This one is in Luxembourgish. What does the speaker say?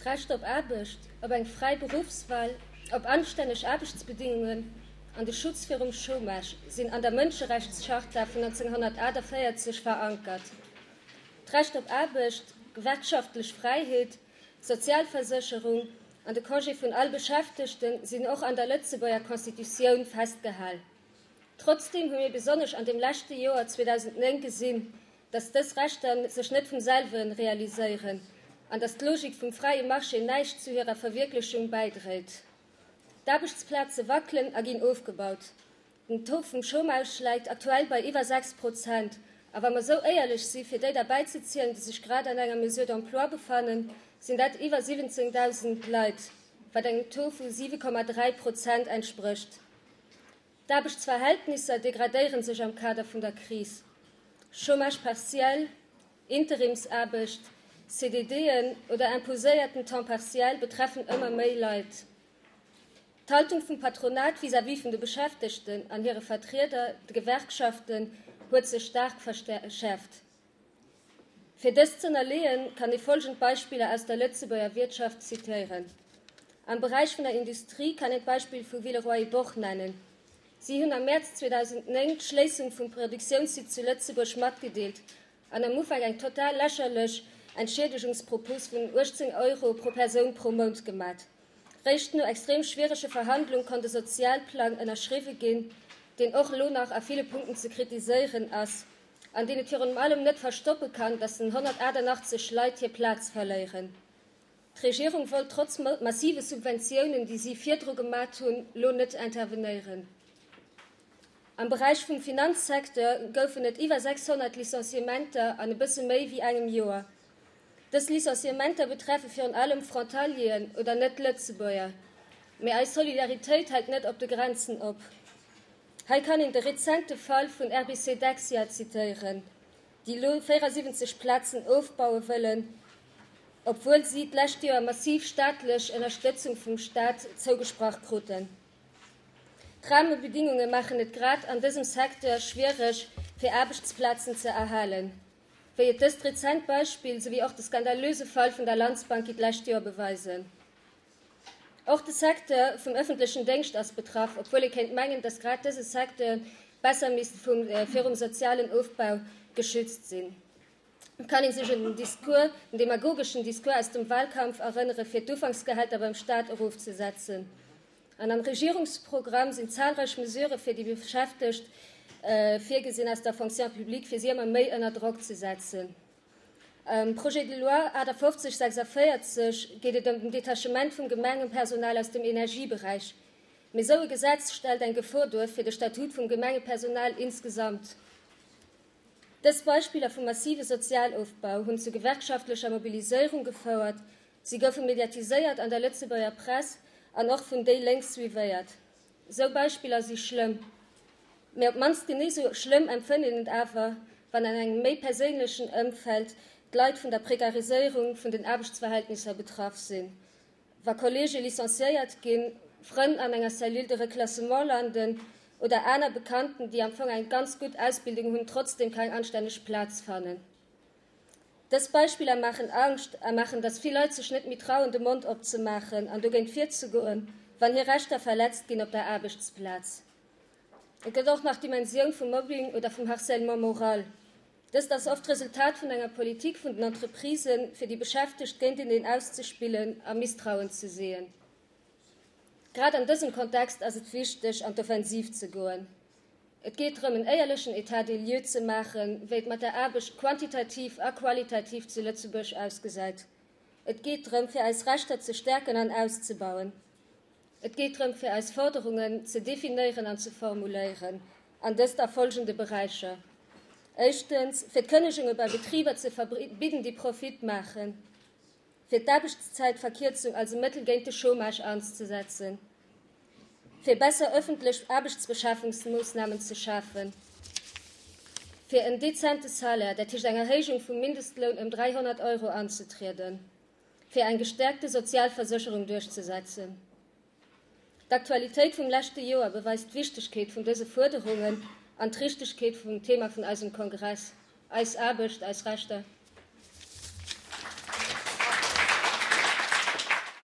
D'Recht op Aarbecht, op eng fräi Beruffswal, op anstänneg Aarbechtsbedingungen an de Schutz virum Chômage sinn an der Mënscherechtscharta vun 1948 verankert. D'Recht op Aarbecht, gewerkschaftlech Fräiheet, Sozialversécherung an de Congé vun all Beschäftegte sinn och an der Lëtzebuerger Constitutioun festgehal. Trotzdeem hu mir besonnesch an dem leschte Joer 2009 gesinn, dass dës Rechter sech net vum selwe realiséieren an dass d'Logik vum fräie Marché näischt zu hirer Verwierklechung bäidréit. D'Aarbechtsplaze wackelen a ginn ofgebaut. Den Taux vum Chômage läit aktuell bei iwwer 6 Prozent. A wa mer sou éierlech si fir déi derbäizezielen, déi sech grad an enger Mesure d'emploi befannen, sinn dat iwwer 17.000 Leit, wat engem Taux vu 7,3 Prozent entsprécht. D'Aarbechtsverhältnisser degradéiere sech am Kader vun der Kris. Chômage partiel, Interimsaarbecht, CDDen oder imposéierten Temps partiel betreffen ëmmer méi Leit. D'Haltung vum Patronat vis-à-vis vun de Beschäftegten an hire Vertrieder, de Gewerkschaften, huet sech staark verschäerft. Fir dëst z'ënnerleeën, kann ee folgend Beispiller aus der Lëtzebuerger Wiertschaft zitéieren. Am Beräich vun der Industrie kann een d'Beispill vu Villeroy-et-Boch nennen. Si hunn am Mäerz 2009 d'Schléissung vum Produktiounssite zu Lëtzebuerg matgedeelt an am Ufank eng total lächerlech Entschiedegungspropos vun 18 Euro pro Persoun pro Mount gemat. Réischt no extrem schwierege Verhandlung konnt e Sozialplang ënnerschriwwe ginn, deen och elo nach a ville Punkten ze kritiséieren ass an deen et virun allem net verstoppe kann, datt den 188 Leit hir Plaz verléieren. D'Regierung wollt trotz massive Subventiounen, déi si virdru gemat hunn, lo net intervenéieren. Am Beräich vum Finanzsecteur goufen et iwwer 600 Licenciementer an e bësse méi wéi engem Joer. Dës Licenciementer betreffe virun allem Frontalieren oder Net-Lëtzebuerger. Mee eis Solidaritéit hält net op de Grenzen op. Hei kann een de rezente Fall vun RBC Dexia zitéieren, déi elo 74 Plazen ofbaue wëllen, obwuel si d'lescht Joer massiv staatlech Ënnerstëtzung vum Staat zougesprach kruten. D'Rahmebedingunge maachen et grad an dësem Secteur schwiereg, fir Aarbechtsplazen ze erhalen, wéi et dëst rezent Beispill souwéi och de skandalöse Fall vun der Landsbanki d'lescht Joer beweisen. Och de Secteur vum ëffentlechen Déngscht ass betraff, obwuel ee kéint mengen, dass grad dëse Secteur besser misst virum sozialen Ofbau geschützt sinn. Et kann ee sech un den Discours, den demagogeschen Discours aus dem Wahlkampf erënnere fir d'Ufanksgehälter beim Staat erofzesetzen. An am Regierungsprogramm sinn zahlreich Mesurë fir déi Beschäftegt virgesinn aus der Fonction publique, fir si ëmmer méi ënner Drock ze setzen. Am Projet de loi 5846 geet et ëm den Detachement vum Gemengepersonal aus dem Energieberäich. Mee esou e Gesetz stellt eng Gefor duer fir de Statut vum Gemengepersonal insgesamt. Dës Beispiller vu massive Sozialofbau hunn zu gewerkschaftlecher Mobiliséierung gefouert, si goufe mediatiséiert an der Lëtzebuerger Press an och vun déi Lénk suivéiert. Esou Beispiller si schlëmm. Mee op d'mannst genee sou schlëmm empfënnt een et awer, wann an engem méi perséinlechen Ëmfeld d'Leit vun der Prekariséierung vun den Aarbechtsverhältnisser betraff sinn. Wa Kolleege licenciéiert ginn, Frënn an enger Cellule de reclassement landen oder aner Bekannten, déi am Fong eng ganz gutt Ausbildung hunn, trotzdem keng anstänneg Plaz fannen. Dës Beispiller maachen Angscht a maachen, datt vill Leit sech net méi trauen, de Mond opzemaachen an dogéint virzegoen, wann hir Rechter verletzt ginn op der Aarbechtsplaz. Et gëtt och nach d'Dimensioun vum Mobbing oder vum Harcèlement moral. Dëst ass oft d'Resultat vun enger Politik vun den Entreprisen, fir déi Beschäftegt géinteneen auszespillen a Misstrauen ze seeën. Grad an dësem Kontext ass et wichteg, an d'Offensiv ze goen. Et geet drëm, en éierlechen État des lieux ze maachen, wéi et mat der Aarbecht quantitativ a qualitativ zu Lëtzebuerg ausgesäit. Et geet drëm, fir eis Rechter ze stäerken an auszebauen. Et geet drëm, fir eis Forderungen ze definéieren an ze formuléieren, an dëst a folgende Beräicher, Éischtens, fir d'Kënnegunge bei Betriber ze verbidden, déi Profit maachen, fir d'Aarbechtszäitverkierzung als e Mëttel géint de Chômage anzesetzen, fir besser ëffentlech Aarbechtsbeschafungsmoossnamen ze schafen, fir en dezente Salaire, dat heescht eng Erhéijung vum Mindestloun ëm 300 Euro anzetrieden. fir eng gestäerkte Sozialversécherung duerchzesetzen. D'Aktualitéit vum leschte Joer beweist d'Wichtegkeet vun dëse Fuerderungen an d'Richtegkeet vum Thema vun eisem Kongress, Eis Aarbecht, eis Rechter.